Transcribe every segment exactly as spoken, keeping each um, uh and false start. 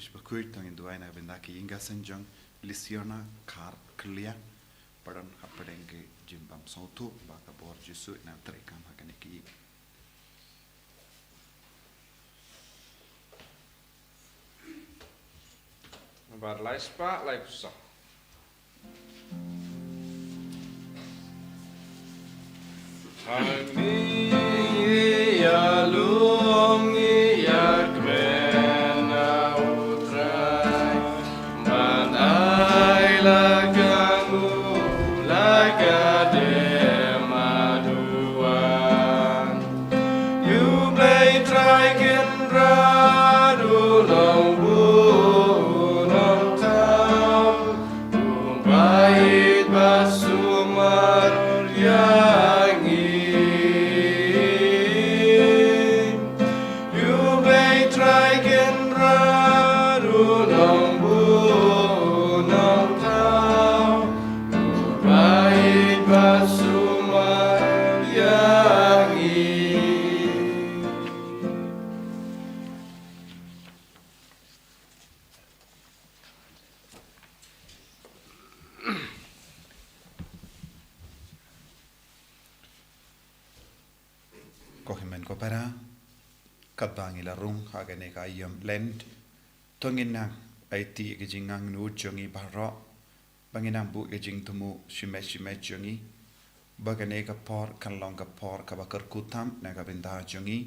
Bakhuid, to ngin duwai na ka bynta ki ïing ki sem jong Lisiana Kharkliar, ba don hapdeng ki jingbymsngewthuh, ba ka bor Jisu un nang treikam ha kane ki ïing. Bar lai spah lai phew saw. Hangne ïa lum ïa kmen na U Trai, ban ai la ka nguh la ka dem haduan. U Blei Trai Kynrad u nongbuh u nongthaw, u ba ïeit ba sumar ïa ngi. U Blei Trai Kynrad u nongbuh u nongthaw, u ba ïeit ba sumar ïa ngi. Ko hynmen ko para, katba ngi la rung ha kane ka aïom Lent, to ngin nang aiti ïa ka jingangnud jong ngi baroh, ba ngin nang buh ïa ka jingthmu shimet shimet jong ngi, ba kane ka por kan long ka por kaba kyrkhu tam na ka bynta jong ngi,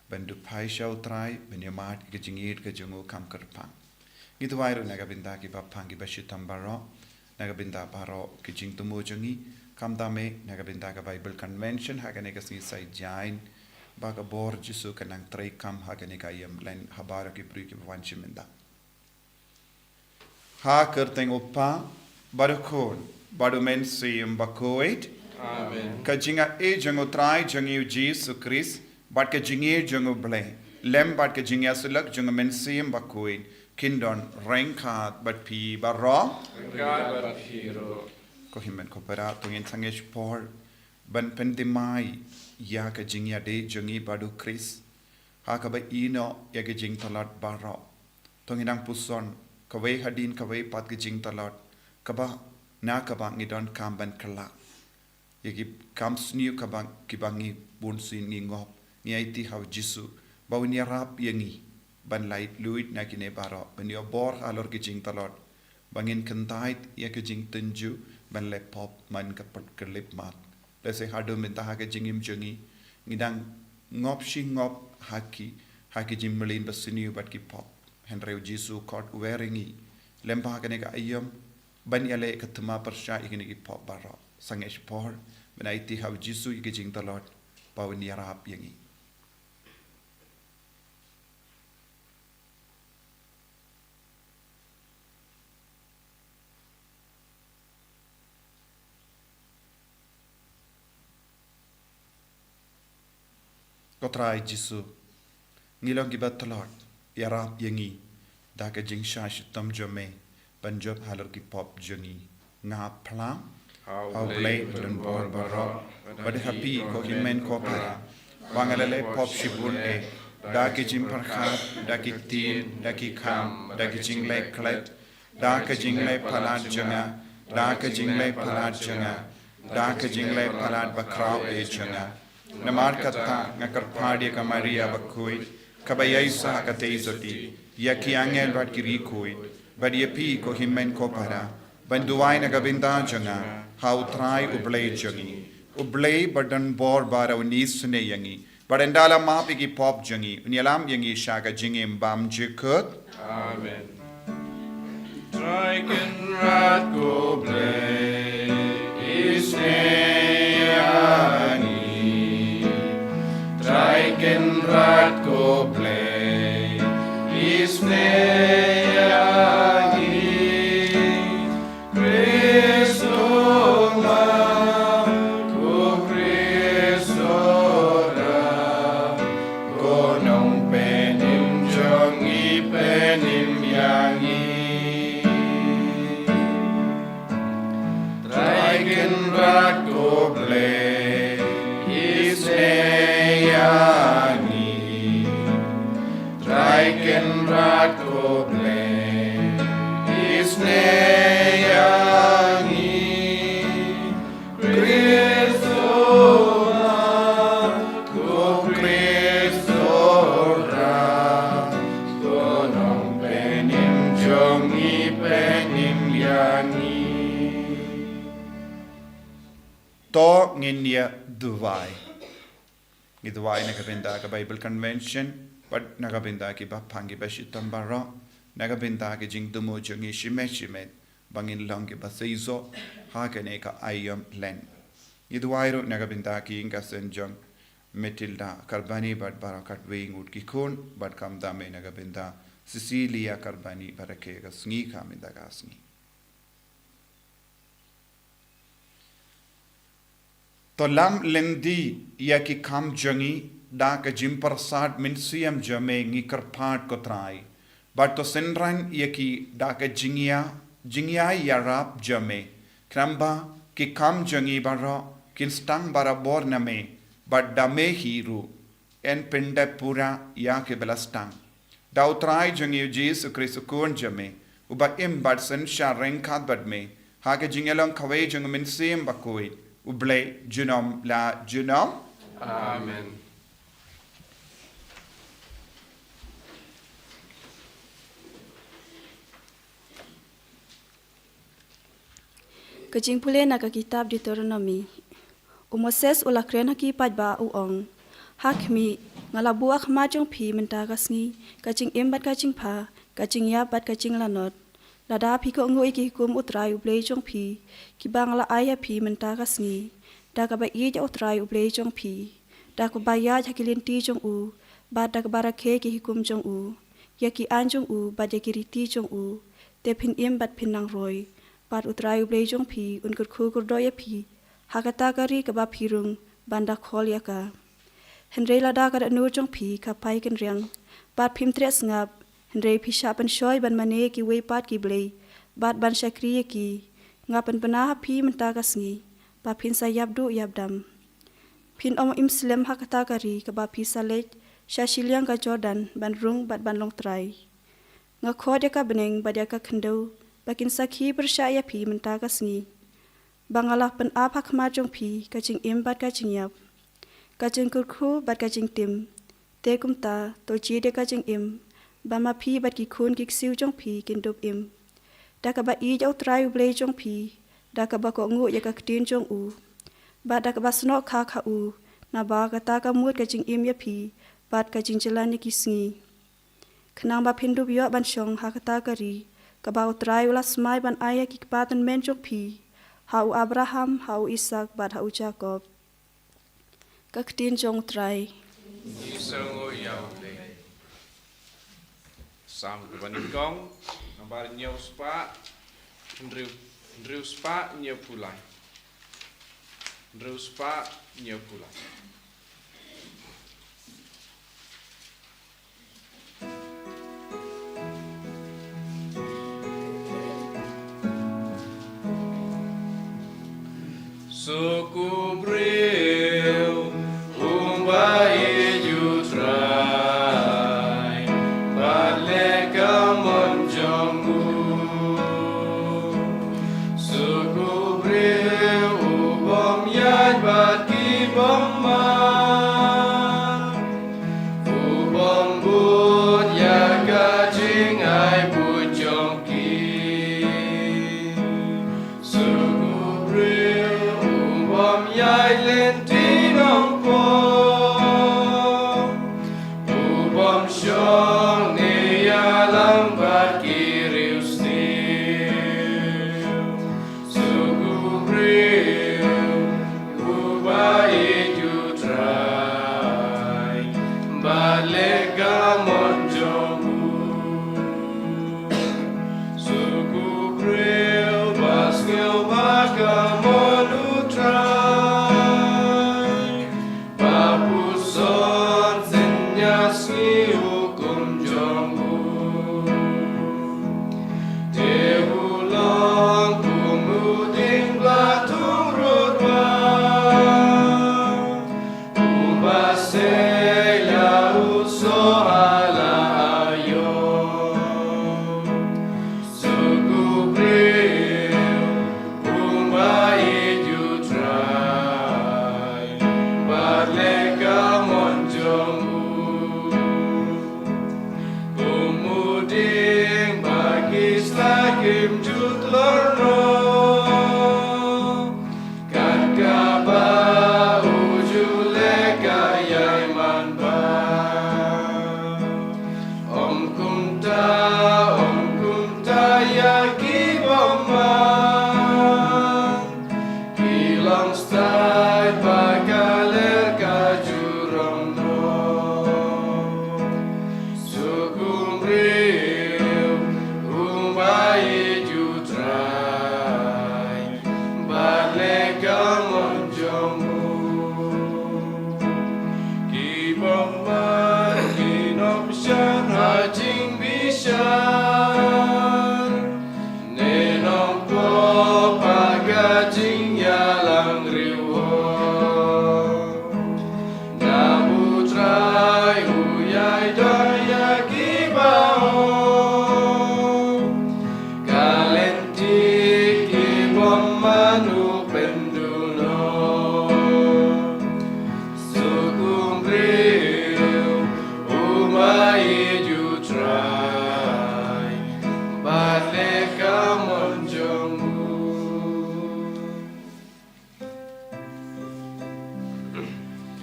ban duphai sha U Trai, ban ïamad ïa ka jingïeit ka jong u kham kyrpang. Ngi duwai ruh na ka bynta kiba pang kiba shitom baroh, na ka bynta baroh ki jingthmu jong ngi, khamtam eh na ka bynta ka Bible Convention ha kane ka sngi Saitjaiñ, ba ka bor Jisu kan nang treikam ha kane ka aïom Lent ha baroh ki briew kiba wan shim bynta. Ha ka kyrteng U Kpa, bad U Khun, bad U Mynsiem Bakhuid. Amen. Ka jingaiei jong U Trai jong ngi U Jisu Khrist, bad ka jingïeit jong U Blei, lem bad ka jingïasyllok jong U Mynsiem Bakhuid, kin don ryngkat bad phi baroh. Ryngkat bad phi ruh. Ko hynmen ko para, to ngin sangeh shipor ban pynthymmai ïa ka jingïadei jong ngi bad U Khrist, ha kaba ïehnoh ïa ka jingtlot baroh. To ngin nang puson kawei hadien kawei pat ka jingtlot, kaba na kaba ngi donkam ban kylla ïa ki kam sniew kaba, kiba ngi bunsien ngi ngop, ngi aiti ha U Jisu, ba un ïarap ïa ngi ban lait luid na kine baroh, ban ïoh bor halor ki jingtlot, ba ngin kyntait ïa ka jingtynjuh ban leh pop man ka pyrthei ka lip mat. Lehse haduh mynta ha ka jingim jong ngi, ngi dang ngop shi ngop ha ki, ha ki jingmlien basniew bad ki pop. Hynrei U Jisu u khot, u wer ïa ngi, lem bad ha kane ka aïom, ban ïaleh ka thma pyrshah ïa kine ki pop baroh. Sangeh shipor ban aiti ha U Jisu ïa ka jingtlot, ba un ïarap ïa ngi. Ko Trai Jisu, ngi long kiba tlot, ïarap ïa ngi da ka jingshah shitom jong me ban jop halor ki pop jong ngi. Nga phla ha U Blei badonbor baroh, bad ha phi ko hynmen ko para, ba nga la leh pop shibun eh, da ki jingpyrkhat, da ki ktien, da ki kham, da ki jingleh klet, da ka jingleh palat jong nga, da ka jingleh palat jong nga, da ka jingleh palat bakhraw eh jong nga. Namar kata nga kyrpad ïa ka Maria Bakhuid, kaba ïaisah ha ka Theisotti, ïa ki angel bad ki riewkhuid, bad ïa phi ko hynmen ko para, ban duwai na ka bynta jong nga ha U Trai U Blei jong ngi. U Blei badonbor baroh un isynei ïa ngi, bad un da la map ïa ki pop jong ngi, un ïalam ïa ngi sha ka jingim bymjukut. Amen. Trai Kynrad ko Blei, isynei ïa ngi. Trai Kynrad ko Blei, isynei ïa ngi. Khrist u Kpa, ko Khrist u Trai, ko Nongpynim jong ngi, pynim ïa ngi. Trai Kynrad ko Blei, isynei ïa ngi. Trai Kynrad ko Duwai. Ngi duwai na ka bynta ka Bible Convention, bad na ka bynta ki ba pang ki ba shitom baroh, na ka bynta ki jingdumu jong ngi shimet shimet, ba ngin long ki ba seisoh ha kane ka aïom Lent. Ngi duwai ruh na ka bynta ki ïing ka sem jong Matilda Karbani bad baroh katwei ngut ki khun, bad kumta me na ka bynta Cecilia Karbani bad ka ka sngi ka mynta ka sngi. To lam lynti ïa ki kam jong ngi da ka jingpyrsad mynsiem jong me ngi kyrpad ko Trai. Bad to synran ïa ki da ka jingïa, jingïa ïarap jong me. Khnang ba ki kam jong ngi baroh kin sdang barabor na me, bad da me hi ruh yn pyndep pura ïa ki ba la sdang. Da u Trai jong ngi u Jisu Khrist u Khun jong me, uba im bad synshar ryngkat bad me ha ka jingïalong kawei jong u Mynsiem Bakhuid, U Blei junom la junom. Amen. Ka jingpule na ka kitab Deuteronomi. U Moses u la kren ha ki paidbah u ong: Ha khmih, nga la buh ha khmat jong phi mynta ka sngi ka jingim bad ka jingpha, ka jingïap bad ka jinglanot. Lada phi kohnguh ïa ki hukum u Trai U Blei jong phi, kiba nga la ai ha phi mynta ka sngi, da kaba ïeit ïa u Trai U Blei jong phi, da kaba ïaid ha ki lynti jong u, bad da kaba rakhe ki hukum jong u, ïa ki aiñ jong u bad ïa ki riti jong u, te phin im bad phin nang roi, bad u Trai U Blei jong phi un kyrkhu kyrdoh ïa phi ha kata ka ri kaba phi rung ban da khol ïa ka. Hynrei lada ka dohnud jong phi ka phai kynriang, bad phim treh sngap, hynrei phi shah pynshoi ban mane kiwei pat ki blei, bad ban shakri ïa ki, nga pynbna ha phi mynta ka sngi ba phin sa ïap duh ïap dam. Phin ym im slem ha kata ka ri kaba phi sa leit sha shiliang ka Jordan ban rung bad ban long trai. Nga khot ïa ka bneng bad ïa ka khyndew ba kin sakhi pyrshah ïa phi mynta ka sngi, ba nga la pynap ha khmat jong phi ka jingim bad ka jingïap, ka jingkyrkhu bad ka jingtim. Te kumta, to jied ïa ka jingim, ba ma phi bad ki khun ki ksiew jong phi kin dup im. Da kaba ïeit ïa u Trai U Blei jong phi, da kaba kohnguh ïa ka ktien jong u, bad da kaba snoh khak ha u, naba kata ka mut ka jingim ïa phi bad ka jingjlan ïa ki sngi, khnang ba phin dup ïoh ban shong ha kata ka ri kaba u Trai u la smai ban ai ïa ki kpa tymmen jong phi, ha u Abraham, ha u Isak bad ha u Jakob. Ka ktien jong u Trai. Ngi sngewnguh ïa u Blei. Salm kaba nyngkong, nambar hynñiew spah hynriew, hynriew spah hynñiewphew lai. Hynriew spah hynñiewphew lai. Suk u briew uba ïeit ïa u Trai bad leh ka mon jong u. Suk u briew u bym ïaid bad ki bym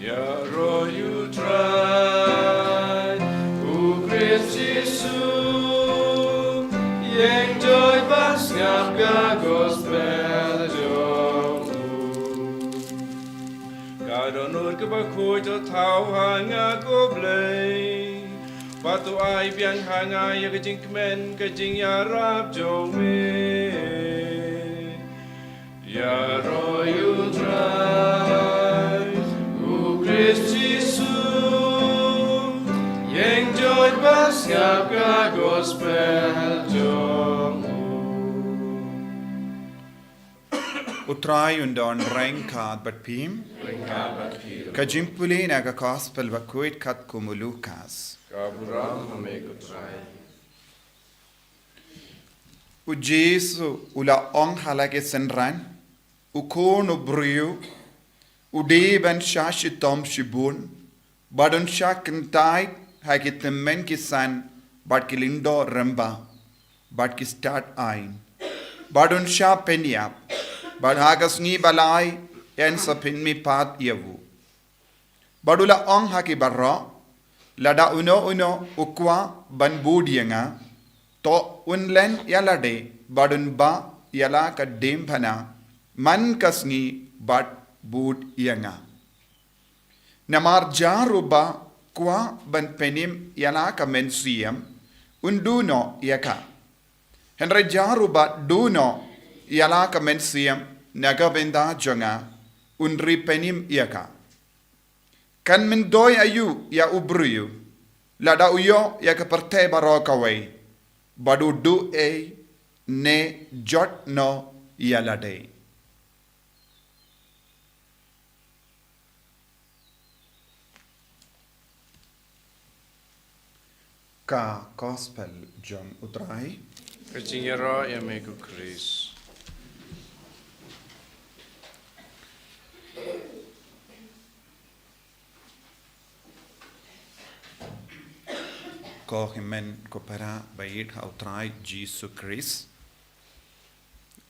Ïaroh ïa U Trai, U Khrist Jisu, ïeng joit bad sngap ka gospel jong u. Ka dohnud kaba khuid to thaw ha nga, ko Blei, bad to ai biang ha nga ïa ka jingkmen ka jingïarap jong me. Ïaroh ïa U Trai, U Khrist Jisu, ïeng joit bad sngap ka gospel jong u. U Trai un don ryngkat bad phi. Ryngkat bad phi. Ka jingpule na ka gospel ba khuid katkum u Lukas. Ka burom ha me, ko Trai. U Jisu u la ong ha la ki synran, U Khun u briew u dei ban shah shitom shibun, bad un shah kyntait ha ki tymmen ki san, bad ki lyngdoh rangbah, bad ki stad aiñ, bad un shah pynïap, bad ha ka sngi ba lai yn sa pynmihpat ïa u. Bad u la ong ha ki baroh, lada uno uno u kwah ban bud ïa nga, to un len ïa lade, bad un bah ïa la ka diengphna man ka sngi bad bud ïa nga. Namar jar uba kwah ban pynim ïa la ka mynsiem, un duh noh ïa ka. Hynrei jar uba duh noh ïa la ka mynsiem na ka bynta jong nga, un ri pynim ïa ka. Kan myntoi aïu ïa u briew lada u ïoh ïa ka pyrthei baroh kawei, bad u duh ei ne jot noh ïa lade? Ka gospel jong U Trai. Ka jingïaroh ïa me, ko Khrist. Ko hynmen ko para ba ïeit ha U Trai Jisu Khrist,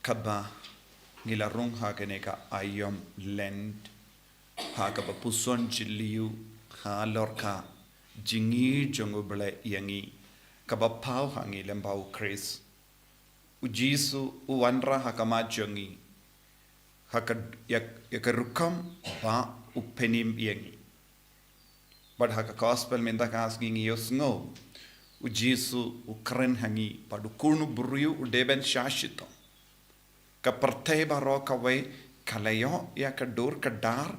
kaba ngi la rung ha kane ka aïom Lent, ha kaba puson jylliew halor ka jingïeit jong U Blei ïa ngi, kaba paw ha ngi lyngba U Khrist. U Jisu u wanrah ha khmat jong ngi ha ka, ïa, ïa ka rukom ba u pynim ïa ngi. Bad ha ka gospel mynta ka sngi ngi ïohsngew U Jisu u kren ha ngi, bad U Khun u briew u dei ban shah shitom. Ka pyrthei baroh kawei ka la ïoh ïa ka dur ka dar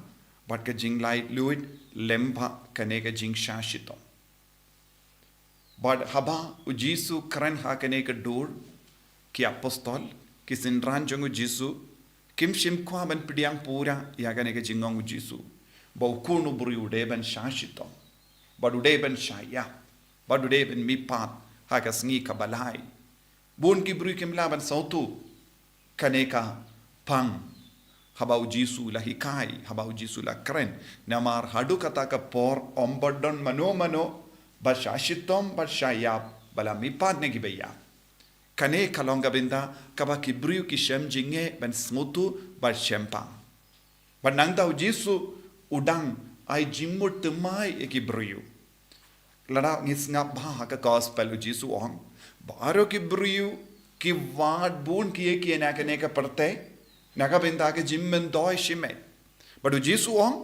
bad ka jinglaitluid lyngba kane ka jingshah shitom. Bad haba U Jisu u kren ha kane ka dur, ki apostol, ki synran jong U Jisu, kim shym kwah ban pdiang pura ïa kane ka jingong U Jisu, ba U Khun u briew u dei ban shah shitom, bad u dei ban shah ïap, bad u dei ban mihpat ha ka sngi kaba lai. Bun ki briew kim lah ban sngewthuh kane ka pang haba U Jisu u la hikai, haba U Jisu u la kren. Namar haduh kata ka por ym pat don mano mano ba shah shitom, ba shah ïap, ba la mihpat na kiba ïap. Kane ka long ka bynta kaba ki briew ki shem jingeh ban sngewthuh bad shempang. Bad nangta U Jisu u dang ai jingmut thymmai ïa ki briew. Lada ngi sngap bha ha ka gospel, U Jisu u ong, baroh ki briew ki wad bun kiei kiei na kane ka pyrthei na ka bynta ka jingmyntoi shimet. Bad U Jisu u ong,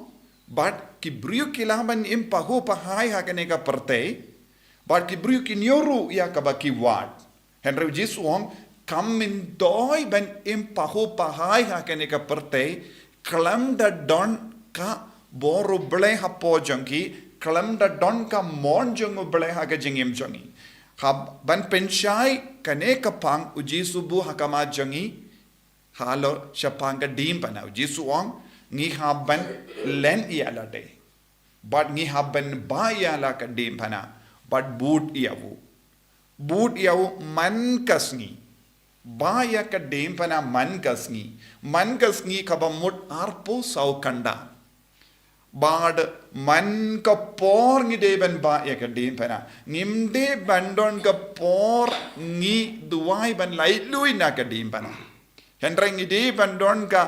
bad ki briew ki lah ban im pahuh pahai ha kane ka pyrthei, bad ki briew kin ïoh ruh ïa kaba ki wad. Hynrei U Jisu u ong, kam myntoi ban im pahuh pahai ha kane ka pyrthei khlem da don ka bor U Blei hapoh jong ki, khlem da don ka mon jong U Blei ha ka jingim jong ngi. Haba ban pynshai kane ka pang, U Jisu u buh ha khmat jong ngi halor shaphang ka diengphna. U Jisu u ong, ngi hap ban len ïa lade, bad ngi hap ban bah ïa la ka diengphna, bad bud ïa u. Bud ïa u man ka sngi. Bah ïa ka diengphna man ka sngi. Man ka sngi kaba mut arphew saw kynda. Bad man ka por ngi dei ban bah ïa ka diengphna. Ngim dei ban don ka por ngi duwai ban laitluid na ka diengphna. Hynrei ngi dei ban don ka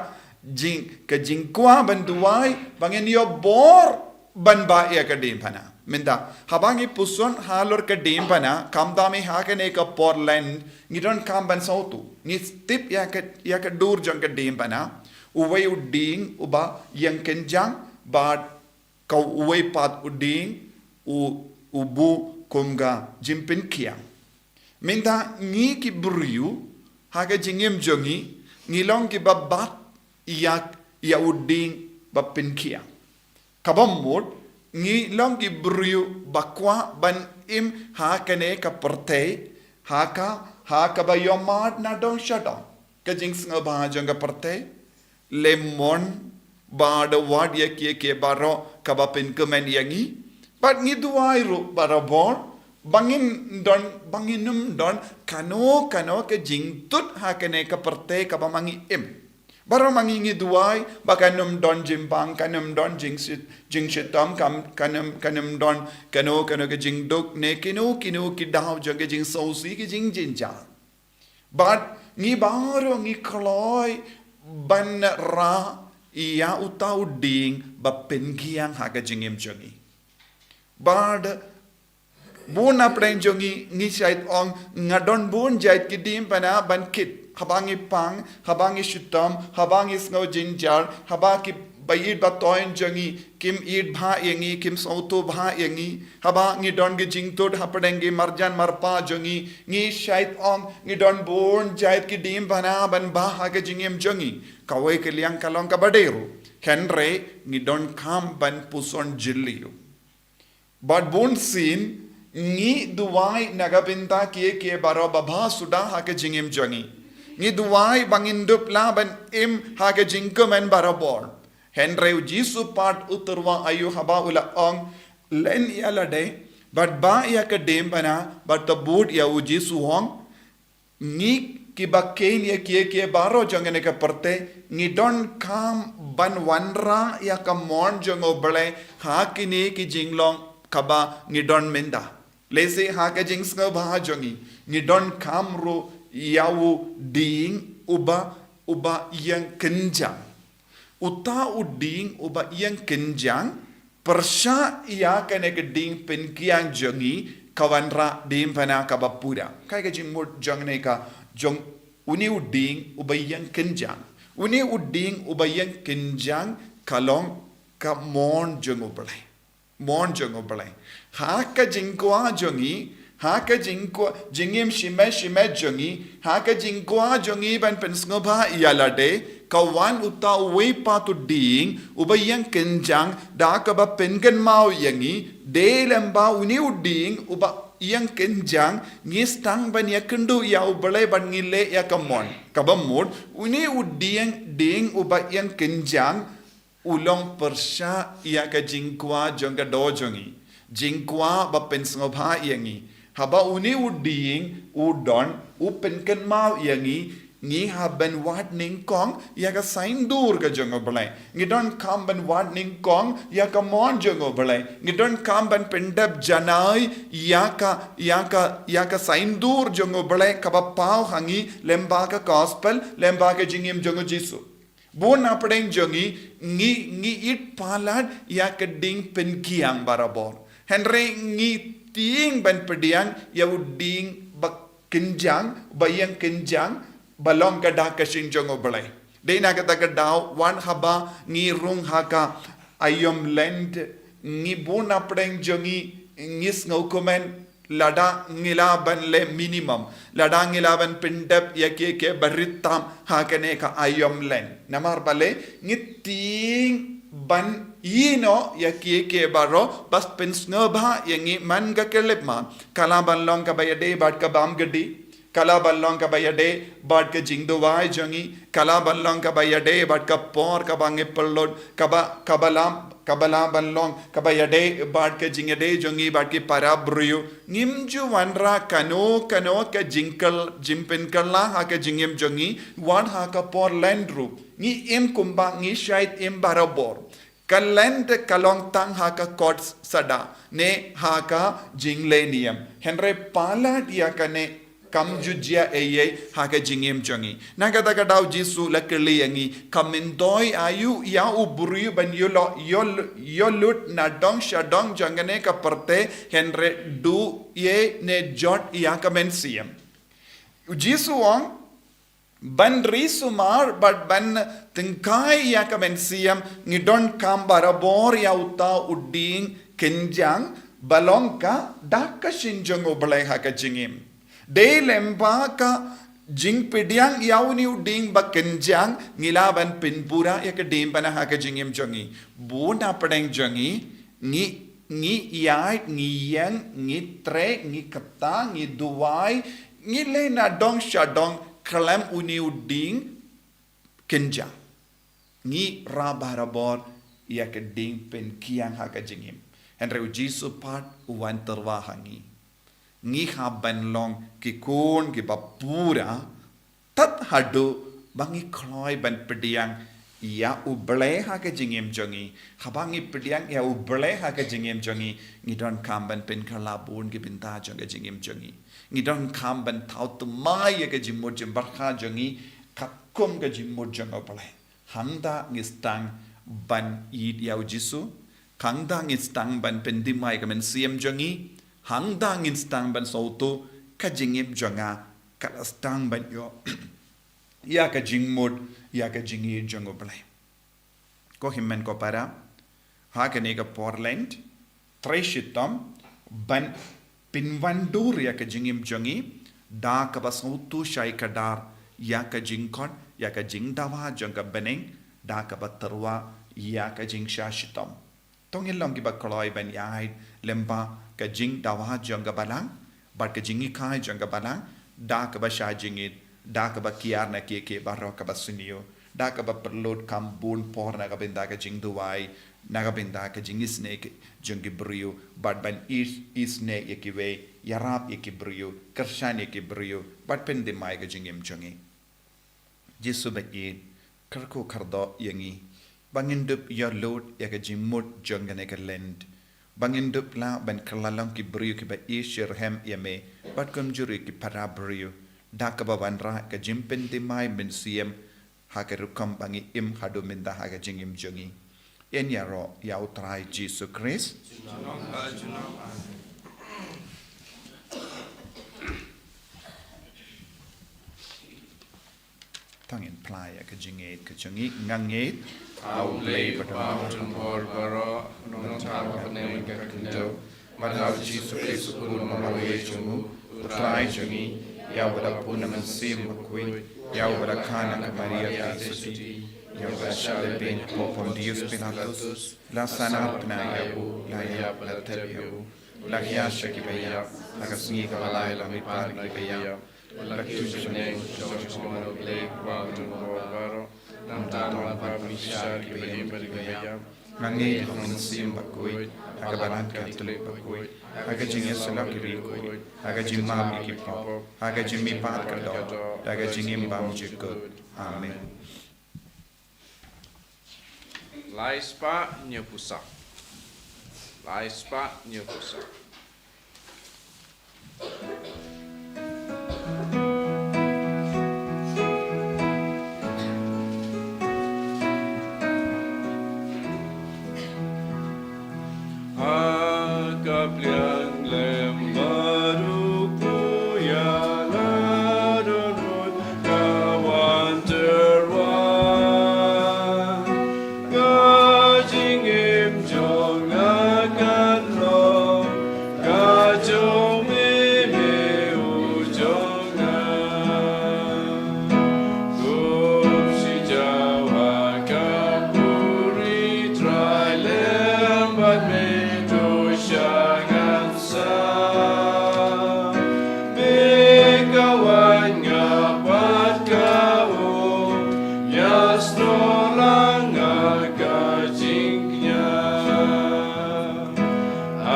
jing, ka jingkwah ban duwai, ba ngin ïoh bor ban bah ïa ka diengphna. Mynta, haba ngi puson halor ka diengphna, khamtam ha kane ka por Lent, ngi donkam ban sngewthuh. Ngi tip ïa ka, ïa ka dur jong ka diengphna, uwei u dieng uba ïeng kynjang, bad ka uwei pat u dieng u, u buh kum ka jingpynkhiang. Mynta ngi ki briew, ha ka jingim jong ngi, ngi long kiba bat ïa, ïa u dieng ba pynkhiang. Kaba mut, ngi long ki briew ba kwah ban im ha kane ka pyrthei, ha ka, ha kaba ïohmad na dong sha dong. Ka jingsngewbha jong ka pyrthei, lem mon, bad wat ïa kiei kiei baroh kaba pynkmen ïa ngi. Bad ngi duwai ruh barabor, ba ngin don, ba ngin ym don kano kano ka jingtut ha kane ka pyrthei kaba ma ngi im. Baroh ma ngi ngi duwai, ba kan ym don jingbang, kan ym don jingshit, jingshitom, kan, kan ym, kan ym don kano kano ka jingduk, ne kino kino ki daw jong ka jingsngewsih, ka jingjynjar. Bad ngi baroh ngi kloi ban rah ïa uta u dieng ba pynkhiang ha ka jingim jong ngi. Bad bun na pdeng jong ngi, ngi shait ong, nga don bun jait ki diengphna ban kit. Haba ngi pang, haba ngi shitom, haba ngi sngew jynjar, haba ki ba ïeit ba thoiñ jong ngi kim ïeit bha ïa ngi, kim sngewthuh bha ïa ngi, haba ngi don ki jingtut hapdeng ki marjan marpa jong ngi, ngi shait ong, ngi don bun jait ki diengphna ban bah ha ka jingim jong ngi. Kawei ka liang ka long kaba dei ruh, hynrei ngi donkam ban puson jylliew. Bad bunsien, ngi duwai na ka bynta kiei kiei baroh ba bha suda ha ka jingim jong ngi. Ngi duwai ba ngin dup lah ban im ha ka jingkmen barabor. Hynrei u Jisu pat u tyrwa aïu haba u la ong, len ïa lade, bad bah ïa ka diengphna, bad to bud ïa u Jisu u ong, ngi kiba kheiñ ïa kiei kiei baroh jong kane ka pyrthei, ngi donkam ban wanrah ïa ka mon jong U Blei ha kine ki jinglong kaba ngi don mynta. Lehse ha ka jingsngewbha jong ngi, ngi donkam ruh ïa u dieng uba, uba ïeng kynjang. Uta u dieng uba ïeng kynjang, pyrshah ïa kane ka dieng pynkhiang jong ngi, ka wanrah diengphna kaba pura. Kaei ka jingmut jong kane ka, jong une u dieng uba ïeng kynjang. Une u dieng uba ïeng kynjang ka long ka mon jong U Blei. Mon jong U Blei. Ha ka jingkwah jong ngi, ha ka jingkwah, jingim shimet shimet jong ngi, ha ka jingkwah jong ngi ban pynsngewbha ïa lade, ka wan uta uwei pat u dieng uba ïeng kynjang, da kaba pynkynmaw ïa ngi, dei lem ba une u dieng uba ïeng kynjang, ngi sdang ban ïakynduh ïa U Blei bad ngi leh ïa ka mon. Kaba mut, une u dieng, dieng uba ïeng kynjang, u long pyrshah ïa ka jingkwah jong ka doh jong ngi. Jingkwah ba pynsngewbha ïa ngi. Haba une u dieng u don, u pynkynmaw ïa ngi, ngi hap ban wad nyngkong ïa ka saiñdur ka jong U Blei. Ngi donkam ban wad nyngkong ïa ka mon jong U Blei. Ngi donkam ban pyndep janai ïa ka, ïa ka, ïa ka saiñdur jong U Blei kaba paw ha ngi lyngba ka gospel, lyngba ka jingim jong U Jisu. Bun na pdeng jong ngi, ngi, ngi ïeit palat ïa ka dieng pynkhiang barabor. Hynrei ngi tieng ban pdiang ïa u dieng ba kynjang, ba ïeng kynjang, ba long ka dak ka shynrang jong U Blei. Dei na kata ka daw, wat haba ngi rung ha ka aïom Lent, ngi bun na pdeng jong ngi, ngi sngewkmen, lada ngi lah ban leh minimum, lada ngi lah ban pyndep ïa kiei kiei ba rit tam ha kane ka aïom Lent. Namar balei, ngi tieng ban ïehnoh ïa kiei kiei baroh ba pynsngewbha ïa ngi man ka khyllipmat. Ka lah ban long kaba ïadei bad ka bam kti. Ka lah ban long kaba ïadei bad ka jingduwai jong ngi. Ka lah ban long kaba ïadei bad ka por kaba ngi pynlut. Kaba, kaba lah, kaba lah ban long kaba ïadei bad ka jingïadei jong ngi bad ki para briew. Ngim ju wanrah kano kano ka jingkylla, jingpynkylla ha ka jingim jong ngi, wat ha ka por Lent ruh. Ngi im kumba ngi shait im barabor. Ka Lent ka long tang ha ka kot Saturday, ne ha ka jingleh niam. Hynrei palat ïa kane kam ju jia ei ei ha ka jingim jong ngi. Na kata ka daw Jisu u la kylli ïa ngi, ka myntoi aïu ïa u briew ban ïoh lo-, ïoh, ïoh lut na dong sha dong jong kane ka pyrthei, hynrei duh ei ne jot ïa ka mynsiem. U Jisu u ong, ban ri sumar bad ban tyngkai ïa ka mynsiem, ngi donkam barabor ïa uta u dieng kynjang ba long ka dak ka shin jong U Blei ha ka jingim. Dei lyngba ka jingpdiang ïa une u dieng ba kynjang, ngi lah ban pynpura ïa ka diengphna ha ka jingim jong ngi. Bun na pdeng jong ngi, ngi, ngi ïaid, ngi ïeng, ngi trei, ngi kata, ngi duwai, ngi leh na dong sha dong khlem une u dieng kynjang. Ngi rah barabor ïa ka dieng pynkiang ha ka jingim. Hynrei u Jisu pat u wan tyrwa ha ngi. Ngi hap ban long ki khun kiba pura, tad haduh ba ngi kloi ban pdiang ïa U Blei ha ka jingim jong ngi. Haba ngi pdiang ïa U Blei ha ka jingim jong ngi, ngi donkam ban pynkylla bun ki bynta jong ka jingim jong ngi. Ngi donkam ban thaw thymmai ïa ka jingmut jingpyrkhat jong ngi katkum ka jingmut jong U Blei. Hangta ngi sdang ban ïeit ïa u Jisu, hangta ngi sdang ban pynthymmai ka mynsiem jong ngi, hangta ngi sdang ban sngewthuh ka jingim jong nga ka la sdang ban ïoh ïa ka jingmut, ïa ka jingïeit jong U Blei. Ko hynmen ko para, ha kane ka por Lent, trei shitom ban pynwandur ïa ka jingim jong ngi da kaba sngewthuh shai kdar ïa ka jingkhot, ïa ka jingdawa jong ka bneng, da kaba tyrwa ïa ka jingshah shitom. To ngin long kiba kloi ban ïaid lyngba ka jingdawa jong ka Balang bad ka jinghikai jong ka Balang, da kaba shah jingit, da kaba kiar na kiei kiei baroh kaba sniew, da kaba pynlut kam bun por na ka bynta ka jingduwai, na ka bynta ka jingisynei jong ki briew, bad ban is-, isynei ïa kiwei, ïarap ïa ki briew, kyrshan ïa ki briew, bad pynthymmai ka jingim jong ngi. Jisu ba ïeit, kyrkhu kyrdoh ïa ngi ba ngin dup ïoh lut ïa ka jingmut jong kane ka Lent, ba ngin dup lah ban kylla long ki briew kiba ïeit shitrhem ïa me bad kumjuh ruh ïa ki para briew, da kaba wanrah ka jingpynthymmai mynsiem ha ka rukom ba ngi im haduh mynta ha ka jingim jong ngi. Yn ïaroh ïa U Trai Jisu Khrist. To ngin phla ïa ka jingngeit ka jong ngi. Nga ngeit ha U Blei Uba Don Bor baroh, Nongthaw ka bneng bad ka khyndew, bad ha U Jisu Khrist U Khun ba marwei jong U, U Trai jong ngi, ïa uba la bun na Mynsiem Bakhuid, ïa uba la kha na ka Maria ka Assumption, ïa uba la shah lehbeiñ ha u Pontius Pilatus, la sahnarphna ïa u, la ïap, la thep ïa u, la hiar sha kiba ïap, ha ka sngi kaba lai la mihpat na kiba ïap, la kiew sha bneng, jong sha U Blei Uba Don Bor baroh, nangta un wan ban bishar kiba im bad kiba ïap. Nga ngeit ha U Mynsiem Bakhuid, ha ka Balang Katholik bakhuid, ha ka jingïasyllok ïa ki riewkhuid, ha ka jingmap ïa ki pop, ha ka jingmihpat ka doh, ha ka jingim bymjukut. Amen. Lai spah hynñiewphew saw. Lai spah hynñiewphew saw. Ha ka pliang lem baroh ku ïa la don ka wan tyrwa. Ka jingim jong nga kan long ka jong me, me u jong nga. Kum shi jaw ha ka puri, Trai lem bad me, to sha ngan sa. Me ka wan, nga pat ka um, ïasnoh lang ha ka jingkñia.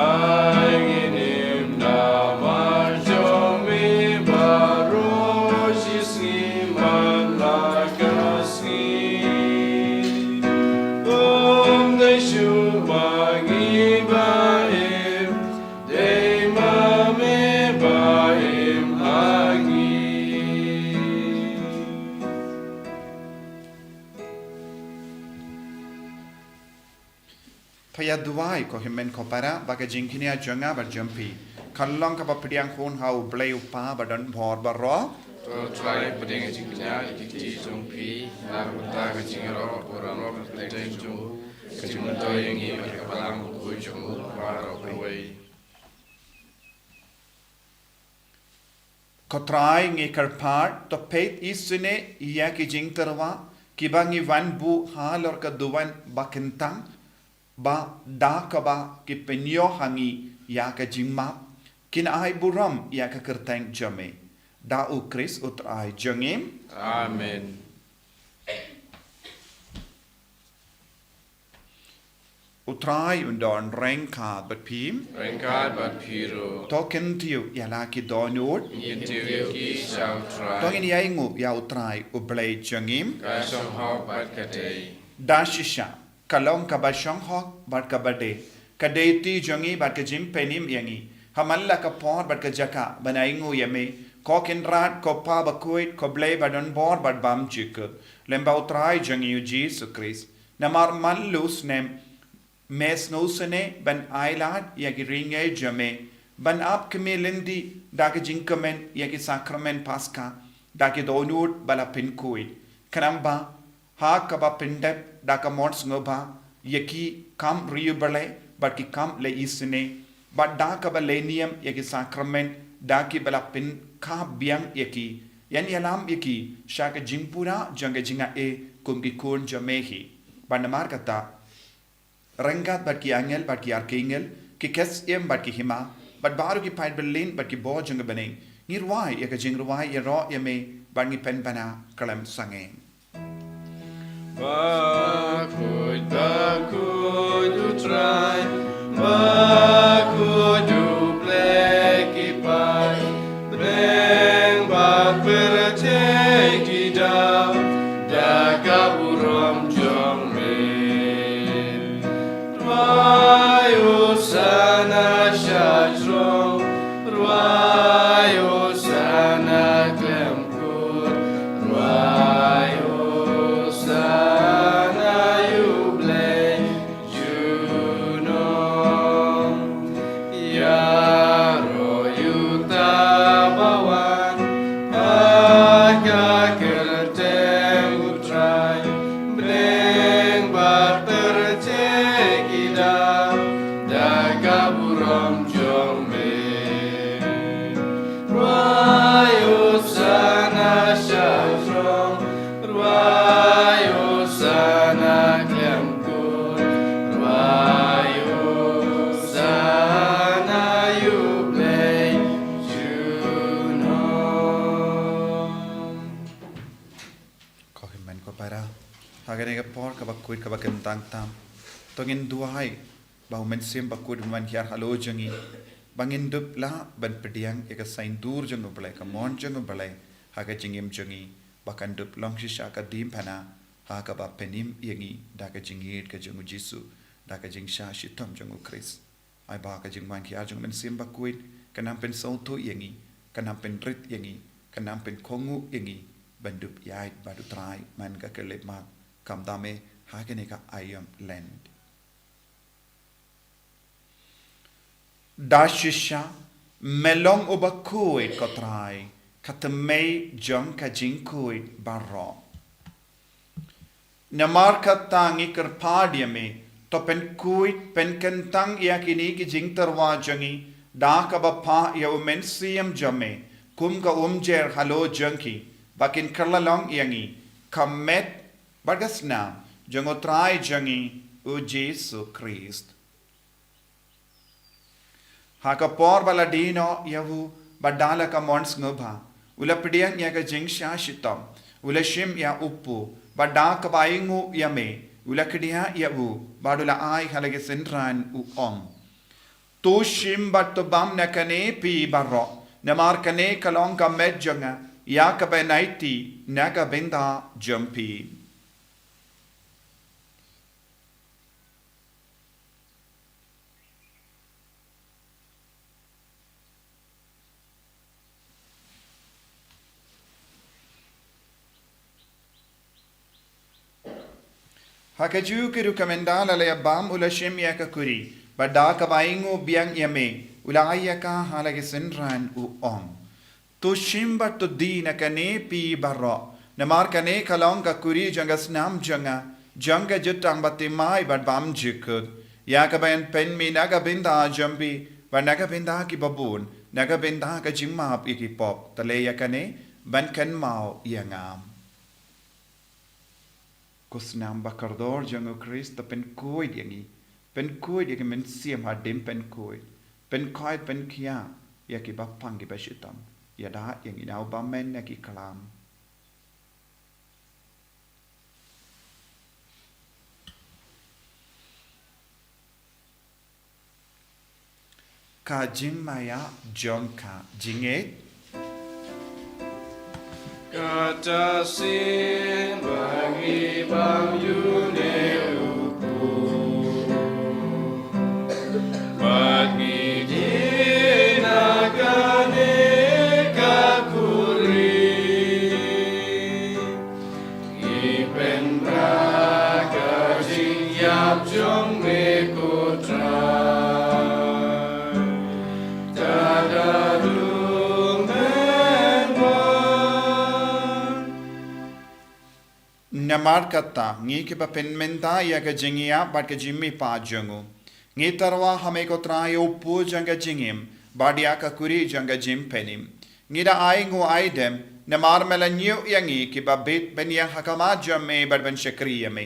Ai ngin im namar jong me baroh shi sngi man la ka sngi. Ym dei shuh ma ngi ba im, dei ma me ba im ha ngi. Ïa duwai ko hynmen ko para, ba ka jingkñia jong nga bad jong phi kan long kaba pdiang hun ha U Blei U Kpa badonbor baroh. To Trai, pdiang ka jingkñia ha ki kti jong phi na ka bynta ka jingïaroh burom ka kyrteng jong u, ka jingmyntoi ïa ngi bad ka balang bakhuid jong u baroh kawei. Ko Trai, ngi kyrpad, to peit isynei ïa ki jingtyrwa kiba ngi wan buh halor ka duwan ba kyntang, ba da kaba ki pynïoh ha ngi ïa ka jingmap, kin ai burom ïa ka kyrteng jong me. Da U Khrist U Trai jong ngi. Amen. U Trai un don ryngkat bad phi. Ryngkat bad phi ruh. To kyntiew ïa la ki dohnud. Ngi kyntiew ïa ki sha U Trai. To ngin ïainguh ïa U Trai U Blei jong ngi. Ka shong hok bad ka dei. Da shisha, ka long kaba shong hok bad kaba dei, ka dei ti jong ngi bad ka jingpynim ïa ngi ha man la ka por bad ka jaka ban ainguh ïa me, ko Kynrad, ko Kpa bakhuid, ko Blei badonbor bad bymjukut, lyngba U Trai jong ngi U Jisu Khrist. Namar man la u snem me sngewsynei ban ailad ïa ki ri ngeit jong me, ban ap kmie lynti da ka jingkmen ïa ki sakramen Paska, da ki dohnud ba la pynkhuid. Khnang ba ha kaba pyndep da ka mon sngewbha ïa ki kam riewblei bad ki kam leh isynei, bad da kaba leh niam ïa ki sakramen da kiba la pynkha biang ïa ki, yn ïalam ïa ki sha ka jingpura jong ka jingaiei kum ki khun jong me hi. Bad namar kata, ryngkat bad ki angel bad ki arkangel, ki ksiem bad ki hima, bad baroh ki paid byllien bad ki bor jong ka bneng, ngi rwai ïa ka jingrwai ïaroh ïa me, bad ngi pynbna khlem sangeh. Bakhuid, bakhuid U Trai, bakhuid U Blei ki paidbneng, bad pyrthei ki daw da ka burom jong me. Rwai Hosana sha jrong, rwai Hosana khlem kut, rwai Hosana ïa U Blei junom. Ïaroh ïa uta uba wan ha ka kyrteng U Trai, bneng bad pyrthei ki daw da ka burom jong me. Rwai Hosana sha jrong, rwai Hosana khlem kut, rwai Hosana ïa U Blei junom. Ko hynmen ko para, ha kane ka por kaba khuid kaba kyntang tam, to ngin duwai ba U Mynsiem Bakhuid un wan hiar halor jong ngi, ba ngin dup lah ban pdiang ïa ka saiñdur jong U Blei, ka mon jong U Blei ha ka jingim jong ngi, ba kan dup long shisha ka diengphna ha kaba pynim ïa ngi da ka jingïeit ka jong U Jisu, da ka jingshah shitom jong U Khrist. Ai ba ka jingwan hiar jong U Mynsiem Bakhuid kan nang pynsngewthuh ïa ngi, kan nang pynrit ïa ngi, kan nang pynkohnguh ïa ngi ban dup ïaid bad U Trai man ka khyllipmat, khamtam eh ha kane ka aïom Lent. Da shisha, me long uba khuid ko Trai, ka thymmei jong ka jingkhuid baroh. Namar kata ngi kyrpad ïa me, to pynkhuid pynkyntang ïa kine ki jingtyrwa jong ngi da kaba phah ïa U Mynsiem jong me kum ka umjer halor jong ki, ba kin kylla long ïa ngi ka met bad ka snam jong U Trai jong ngi U Jisu Khrist. Ha ka por ba la die noh ïa u bad da la ka mon sngewbha, u la pdiang ïa ka jingshah shitom, u la shim ïa u kpu, bad da kaba ainguh ïa me, u la khñiot ïa u bad u la ai ha la ki synran, u ong: To shim bad to bam na kane phi baroh, namar kane ka long ka met jong nga, ïa kaba yn aiti na ka bynta jong phi. Ha kajuh ka rukom ynda la leit bam u la shim ïa ka kuri, bad da kaba ainguh biang ïa me, u la ai ïa ka ha la ki synran u ong. To shim bad to die na kane phi baroh, namar kane ka long ka kuri jong ka snam jong nga, jong ka jutang bathymmai bad bymjukut, ïa kaba yn pynmih na ka bynta jong phi, bad na ka bynta kiba bun, na ka bynta ka jingmap ïa ki pop. To leh ïa kane ban kynmaw ïa nga. Ko snam ba kordor jong u Khrist, to pynkhuid ïa ngi, pynkhuid ïa ngi mynsiem hadien pynkhuid, pynkhuid pynkhia ïa kiba pang kiba shitom, ïada ïa ngi na u bymmen na ki klam. Ka jingmaïa jong ka jingngeit. Kata sien ba ngi bam ïa une u kpu, bad ngi die na kane ka kuri. Ngi pynbna ka jingïap jong me ko Trai, tada dum men wan. Namar kata, ngi kiba pynmynta ïa ka jingïap bad ka jingmihpat jong u, ngi tyrwa ha me ko Trai, u kpu jong ka jingim, bad ïa ka kuri jong ka jingpynim. Ngi da ainguh aidem, namar me la ñiew ïa ngi kiba bit ban ïeng ha khmat jong me bad ban shakri ïa me.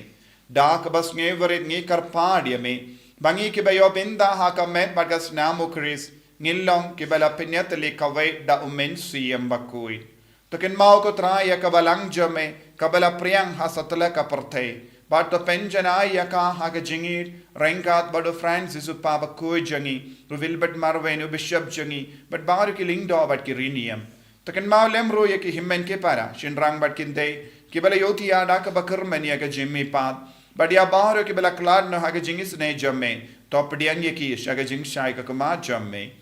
Da kaba sngewrit ngi kyrpad ïa me, ba ngi kiba ïoh bynta ha ka met bad ka snam u Khrist, ngin long kiba la pynïatylli kawei da u Mynsiem Bakhuid. To kynmaw ko Trai ïa ka balang jong me, kaba la phriang ha satlak ka pyrthei. Bad to pynjanai ïa ka ha ka jingïeit, ryngkat bad u Francis u Papa bakhuid jong ngi, u Wilbert Marwein u Bishop jong ngi, bad baroh ki lyngdoh bad ki riewniam. To kynmaw lem ruh ïa ki hynmen ki para, shynrang bad ki kynthei, kiba la ïohthiah da kaba kyrmen ïa ka jingmihpat, bad ïa baroh kiba la khlad noh ha ka jingisynei jong me. To pdiang ïa ki sha ka jingshai ka khmat jong me.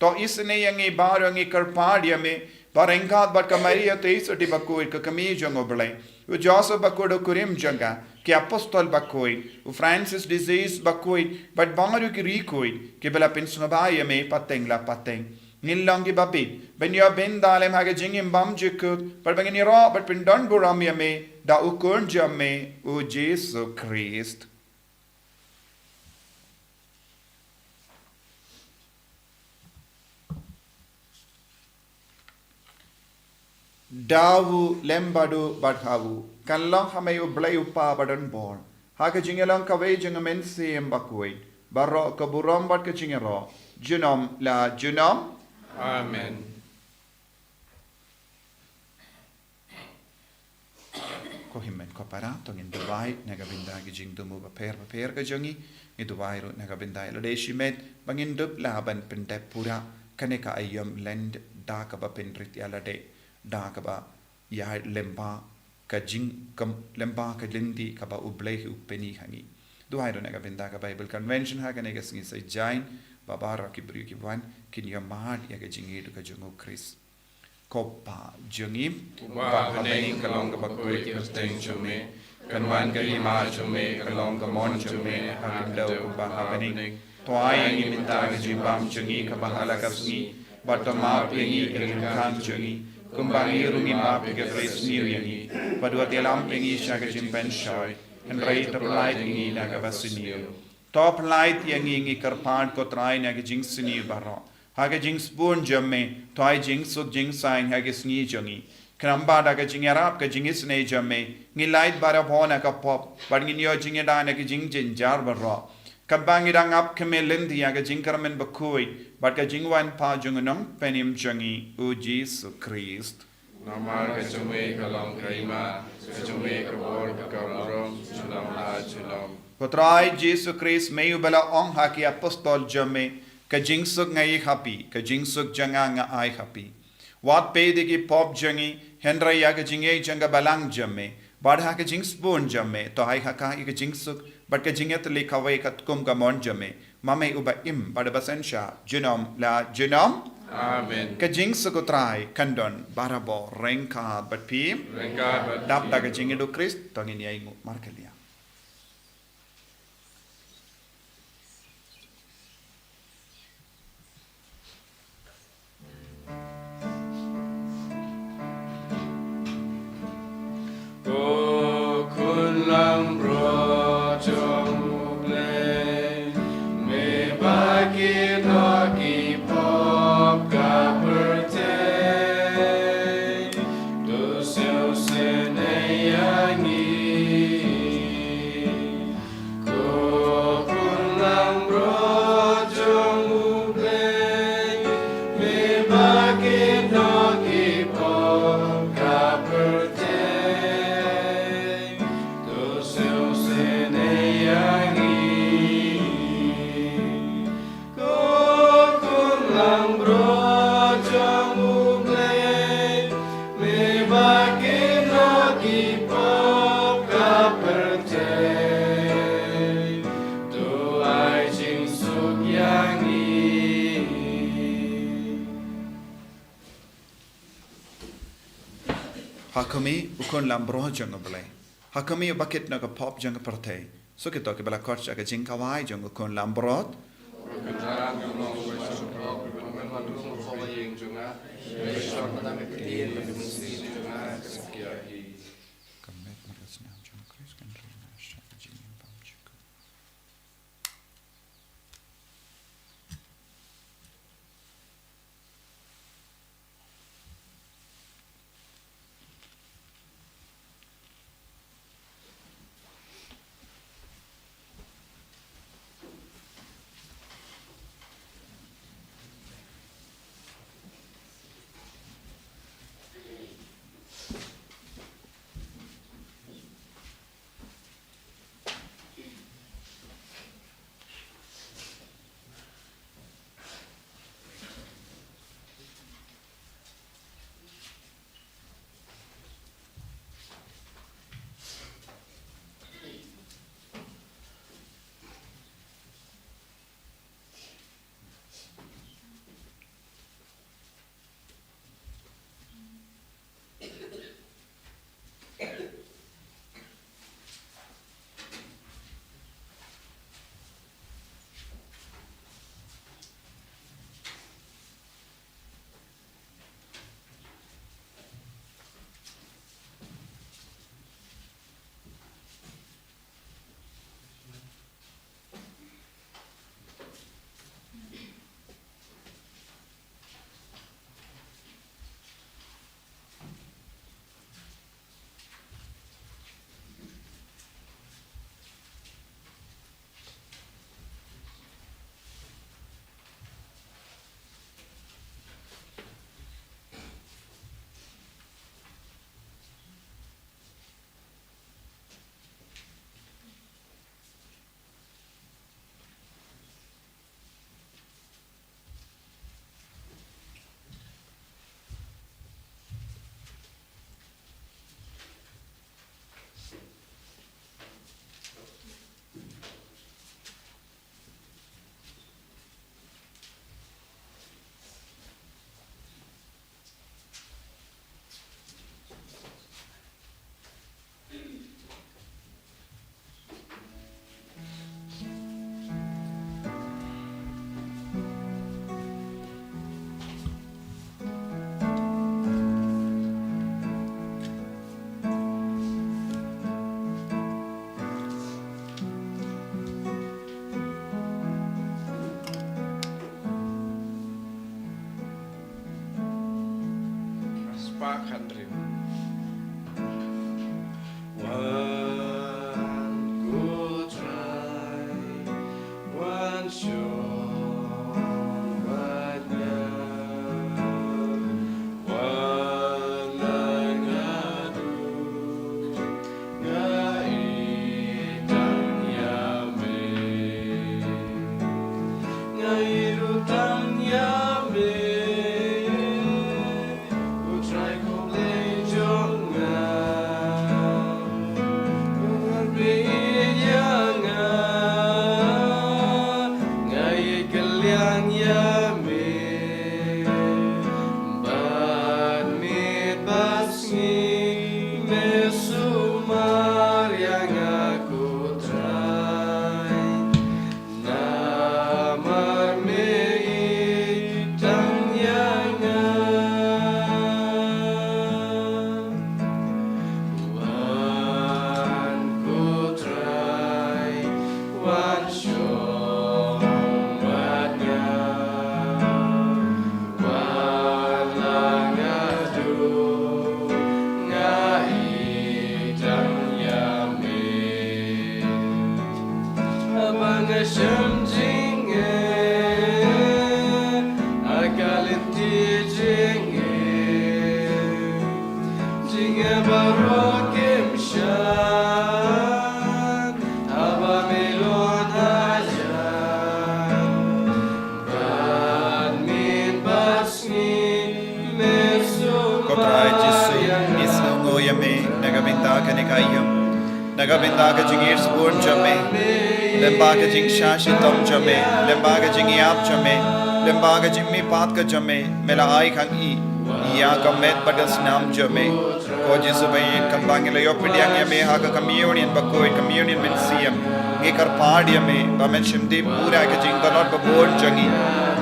To isynei ïa ngi baroh, ngi kyrpad ïa me, ba ryngkat bad ka Maria Theisotti bakhuid ka kmie jong u Blei, u Joseph bakhuid u kurim jong ka, ki apostol bakhuid, u Francis de Sales bakhuid, bad baroh ki riewkhuid kiba la pynsngewbha ïa me pateng la pateng, ngin long kiba bit ban ïoh bynta lem ha ka jingim bymjukut, bad ba ngin ïaroh bad pyndonburom ïa me da u Khun jong me, u Jisu Khrist. Da u lem bad u bad ha u, kan long ha me u Blei u Kpa badonbor, ha ka jingïalong kawei jong u Mynsiem Bakhuid, baroh ka burom bad ka jingïaroh, junom la junom. Amen. Ko hynmen ko para, to ngin duwai na ka bynta ki jingthmu bapher bapher ka jong ngi. Ngi duwai ruh na ka bynta ïa lade shimet, ba ngin dup lah ban pyndep pura kane ka aïom lent da kaba pynrit ïa lade, da kaba ïa lyngba ka jing, ka lyngba ka lynti kaba u Blei u pyni ha ngi. Duwai ruh na ka bynta ka Bible Convention ha kane ka sngi Saitjaiñ, ba baroh ki briew ki wan kin ïa mad ïa ka jingïeit ka jong u Khrist. Ko Kpa jong ngi, uba ha bneng, ka long kaba khuid ka kyrteng jong me, kan wan ka hima jong me, ka long ka mon jong me ha khyndew kumba ha bneng. To ai ïa ngi mynta ka jingbam jong ngi kaba ha la ka sngi, bad to map ïa ngi ki ryngkat jong ngi, kumba ngi ruh ngi map ïa kiba trei sniew ïa ngi, bad wat ïalam ïa ngi sha ka jingpynshoi, hynrei to pyllait ïa ngi na kaba sniew. To pyllait ïa ngi, ngi kyrpad ko Trai, na ka jingsniew baroh. Ha ka jingsbun jong me, to ai jingsuk jingsaiñ ha ka sngi jong ngi. Khnang ba da ka jingïarap ka jingisynei jong me, ngin lait barabor na ka pop, bad ngin ïoh jingïada na ka jingjynjar baroh. Katba ngi dang ap khmih lynti ha ka jingkyrmen bakhuid bad ka jingwan pat jong u Nongpynim jong ngi, u Jisu Khrist. Namar ka jong me ka long ka hima, ka jong me ka bor bad ka burom, junom la junom. Ko Trai Jisu Khrist, me uba la ong ha ki apostol jong me, ka jingsuk nga ai ha phi, ka jingsuk jong nga nga ai ha phi. Wat peit ïa ki pop jong ngi, hynrei ïa ka jingïeit jong ka balang jong me, bad ha ka jingsbun jong me, to ai ha ka ïa ka jingsuk bad ka jingïatylli kawei katkum ka mon jong me, ma me uba im bad uba synshar, junom la junom. Amen. Ka jingsuk u Trai kan don barabor ryngkat bad phi. Ryngkat bad phi. Dap da ka jingïeit u Khrist, to ngin ïa ainguh markylliang. Ki noh ki pop ka pyrthei, to sngewsynei ïa ngi. Ko khun langbrot jong U Blei, me ba ki noh ki pop ka pyrthei, to sngewsynei ïa ngi. Ko khun langbrot jong U Blei, me ba ki noh ki pop ka pyrthei, to ai jingsuk ïa ngi. Ha khmih, U Khun langbrot jong U Blei. Ha khmih, uba kit noh ka pop jong ka pyrthei. Sa kito kiba la khot sha ka jingkhawai jong U Khun langbrot. Ka met mar ka snam jong Khrist kan ri na sha ka jingim bymjukut. Spah khathynriew. Wan ko Trai, wan shong bad nga, wan na nga duh. Nga ïeit tang ïa me. Nga ïeit tang ïa me. U Trai ko Blei jong nga. Nga ïeit ïa nga. Nga ïeit kylliang ïa me. Bad miet bad sngi me sumar ïa nga ko Trai. Namar me ïeit tang ïa nga. Wan ko Trai, wan shong bad nga. Kane ka ïam na ka bynta ka jingïeit sbun jong me, lyngba ka jingshah shitom jong me, lyngba ka jingïap jong me, lyngba ka jingmihpat ka jong me, me la ai khnang ïa ka met bad ka snam jong me. Ko Jisu ba ïeit, kumba ngi la ïoh pdiang ïa me ha ka communion bakhuid, communion mynsiem, ngi kyrpad ïa me ba men shim dih pura ka jingdonkam babun jong ngi,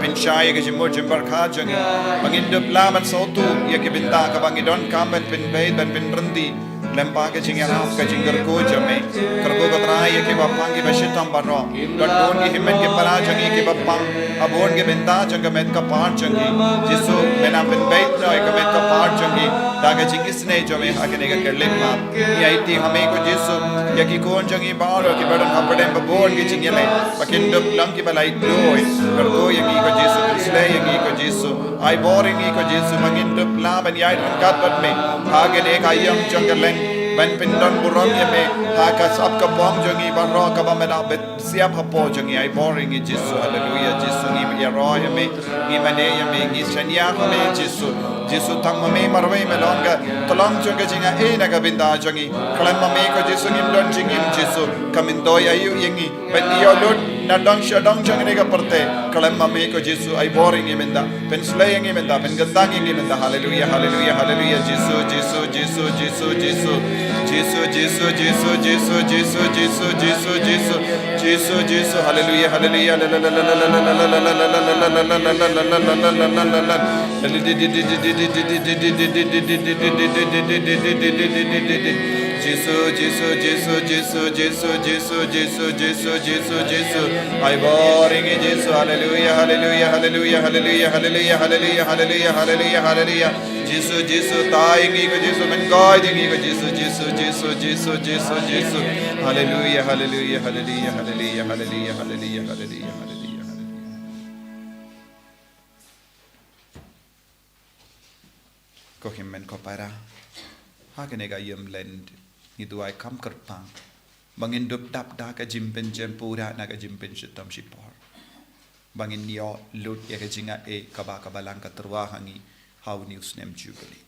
pynshai ïa ka jingmut jingpyrkhat jong ngi, ba ngin dup lah ban sngewthuh ïa ki bynta kaba ngi donkam ban pynbeit ban pynryntih lyngba ka jingïarap ka jingkyrkhu jong me. Kyrkhu ko Trai ïa kiba pang kiba shitom baroh, bad bun ki hynmen ki para jong ngi kiba pang ha bun ki bynta jong ka met ka phad jong ngi. Jisu, men ym pynbeit noh ïa ka met ka phad jong ngi da ka jingisynei jong me ha kane ka khyllipmat. Ngi aiti ha me ko Jisu ïa ki khun jong ngi baroh kiba don hapdeng babun ki jingïaleh, ba kin dup long kiba laitluid. Kyrkhu ïa ngi ko Jisu, pynslei ïa ngi ko Jisu. Ai bor ïa ngi ko Jisu ba ngin dup lah ban ïaid ryngkat bad me ha kane ka ïam jong ka leng, ban pyndon burom ïa me ha ka sap ka pong jong ngi baroh kaba me la bet siap hapoh jong ngi. Ai bor ïa ngi Jisu. Haleluia. Jisu, ngi ïaroh ïa me, ngi mane ïa me, ngi shaniah ha me Jisu. Jisu, tang ma me marwei me long ka tyllong jong ka jingaiei na ka bynta jong ngi. Khlem ma me ko Jisu ngim don jingim Jisu. Ka myntoi aïu ïa ngi ban ïoh lut na dong sha dong jong kane ka pyrthei? Khlem ma me ko Jisu. Ai bor ïa ngi mynta, pynslei ïa ngi mynta, pynkyntang ïa ngi mynta. Haleluia, haleluia, haleluia. Jisu, Jisu, Jisu, Jisu, Jisu, Jisu, Jisu, Jisu, Jisu, Jisu, Jisu, Jisu, Jisu, Jisu, Jisu, haleluia, haleluia. Jisu, Jisu, Jisu, Jisu, Jisu, Jisu, Jisu, Jisu, Jisu, Jisu. Ai bor ïa ngi Jisu. Haleluia, haleluia, haleluia, haleluia, haleluia, haleluia, haleluia, haleluia, haleluia. Jisu, Jisu, tai ïa ngi ko Jisu, men koi ïa ngi ko Jisu, Jisu, Jisu, Jisu, Jisu, Jisu. Haleluia, haleluia, haleluia, haleluia, haleluia, haleluia, haleluia, haleluia. Ko hynmen ko para, ha kane ka ïam Lent ngi duwai kham kyrpang ba ngin dup dap da ka jingpynjem pura na ka jingpynshitom shipor, ba ngin ïoh lut ïa ka jingai kaba ka Balang ka tyrwa ha ngi ha une u snem Jubili.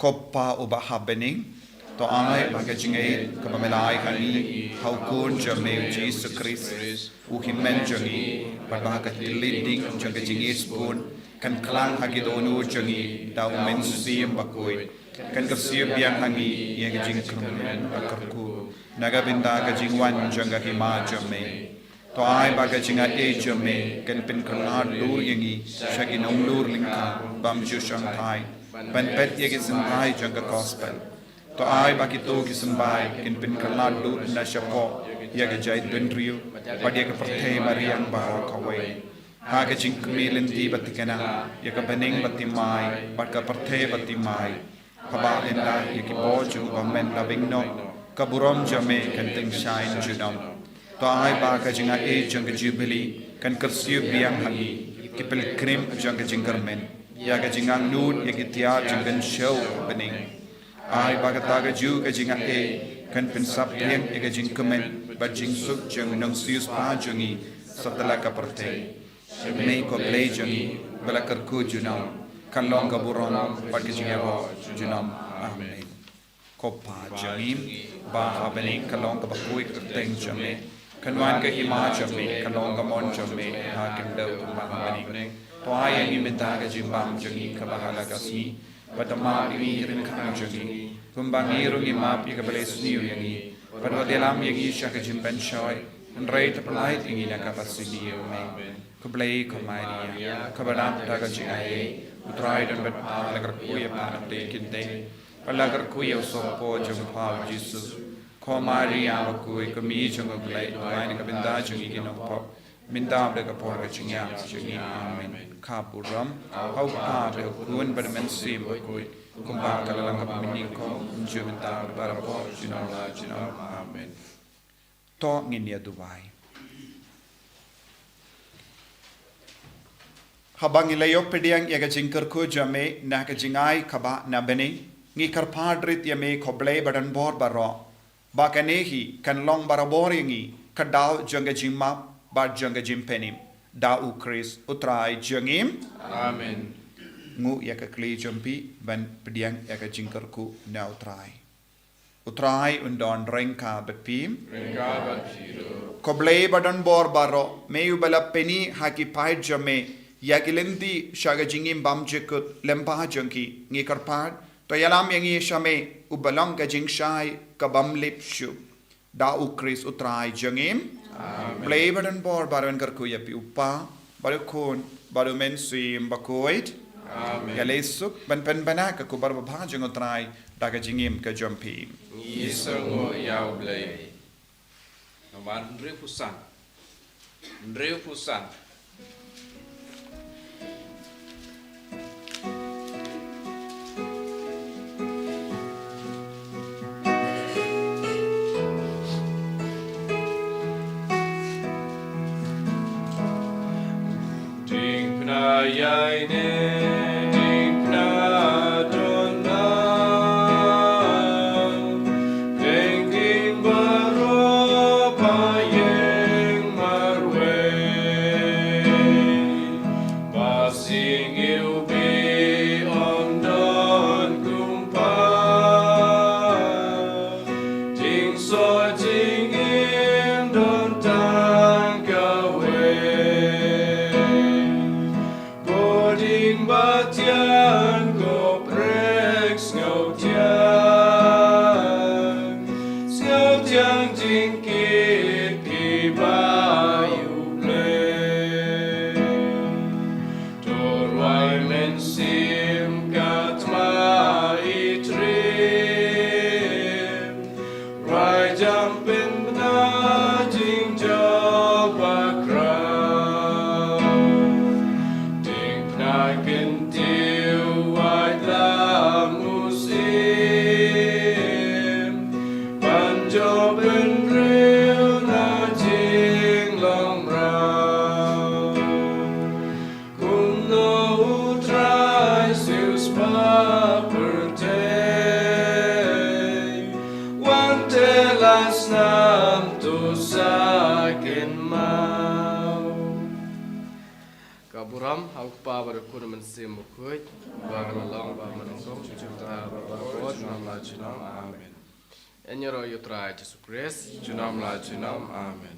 Ko Pa uba ha bneng, to ai ba ka jingïeit kaba me la ai ha ngi ha u Khun jong me u Jisu Khrist, u Hynmen jong ngi, bad ba ka tlot ding jong ka jingïeit sbun kan khlang ha ki dohnud jong ngi da u Mynsiem Bakhuid, kan kyrsiew biang ha ngi ïa ka jingkyrmen bad kyrkhu na ka bynta ka jingwan jong ka Hima jong me. To ai ba ka jingaiei jong me kan pynkhlad dur ïa ngi sha ki nonglur lyngkha bym ju shongthait ban peit ïa ki symbai jong ka Gospel. To ai ba kito ki symbai kin pynkhlad dur na shapoh ïa ka jaitbynriew bad ïa ka pyrthei mariang baroh kawei, ha ka jingkmie lynti bad thikna ïa ka bneng bad thymmai bad ka pyrthei bad thymmai, haba ynda ïa ki bor jong u bymman la beng noh, ka burom jong me kan tyngshaiñ junom. To ai ba ka jingaiei jong ka Jubili kan kyrsiew biang ha ngi ki pilgrim jong ka jingkyrmen ïa ka jingangnud ïa ki tiar jong ka jingshisha bneng. Ai ba kata kajuh ka jingaiei kan pynsaphriang ïa ka jingkmen bad jingsuk jong u Nongsiewspah jong ngi satlak ka pyrthei. Me ko Blei jong ngi ba la kyrkhu junom, kan long ka burom bad ka jingïaroh junom. Amen. Ko Pa jong ngi ba ha bneng, kan long kaba khuid ka kyrteng jong me, kan wan ka Hima jong me, kan long ka mon jong me ha khyndew kumba ha bneng. To ai ïa ngi mynta ka jingbam jong ngi kaba ha la ka sngi, bad to map ïa ngi ki ryngkang jong ngi, kumba ngi ruh ngi map ïa kiba leh sniew ïa ngi, bad wat ïalam ïa ngi sha ka jingpynshoi, hynrei to pyllait ïa ngi na kaba sniew. Amen. Khublei ko Maria, kaba dap da ka jingaiei, u Trai u don bad pha. La kyrkhu ïa pha na pdeng ki kynthei, bad la kyrkhu ïa u sohpop jong pha u Jisu. Ko Maria bakhuid, ko Mei jong U Blei, to duwai na ka bynta jong ngi ki nongpop, mynta bad ha ka por ka jingïap jong ngi. Amen. Ka burom ha u Kpa bad ha u Khun bad ha u Mynsiem Bakhuid, kumba ka la long ha kaba mynnyngkong, mynjur mynta bad barabor, junom la junom. Amen. To ngin ïa duwai. Haba ngi la ïoh pdiang ïa ka jingkyrkhu jong me na ka jingai kaba na bneng, ngi kyrpad rit ïa me ko Blei ba donbor baroh, ba kane hi kan long barabor ïa ngi ka daw jong ka jingmap bad jong ka jingpynim, da U Khrist U Trai jong ngi. Amen. Nguh ïa ka kli jong phi ban pdiang ïa ka jingkyrkhu na U Trai. U Trai un don ryngkat bad phi. Ryngkat bad phi ruh. Ko Blei ba don bor baroh, me uba la pyni ha ki paid jong me ïa ki lynti sha ka jingim bymjukut lyngba jong ki, ngi kyrpad, to ïalam ïa ngi sha me uba long ka jingshai ka bym lip shuh. Da U Khrist U Trai jong ngi. Amen. Blei ba don bor baroh un kyrkhu ïa phi, U Kpa bad U Khun bad U Mynsiem Bakhuid. Amen. Ïaleh suk ban pynbna ka khubor babha jong U Trai da ka jingim ka jong phi. Ngi sngewnguh ïa U Blei. Namar hynriewphew san. Hynriewphew san. Ding pna ïaineh, ding pna don nang, ding ding baroh ba ïeng marwei. Ba sing iwbih ym don kumba, ding soh ding im don tang kawei. Ko ding ba thiang, ko prek sngewthiang, sngewthiang jingkit kiba ïa U Blei. To rwai mynsiem ka thma i triem, rwai jam pynbna jingjop bakhraw. Ding pna kyntiew wad lam u Syiem, ban jop bynriew na jinglong mraw. Kumno U Trai siew spah pyrthei, wan te la snam to sa kynmaw. Ka burom ha U Kpa bad U Khun bad U Mynsiem Bakhuid, ba ka la long bad mynta bad ka junom la junom. Amen. Ïaroh ïa U Trai Jisu Khrist. Junom la junom. Amen.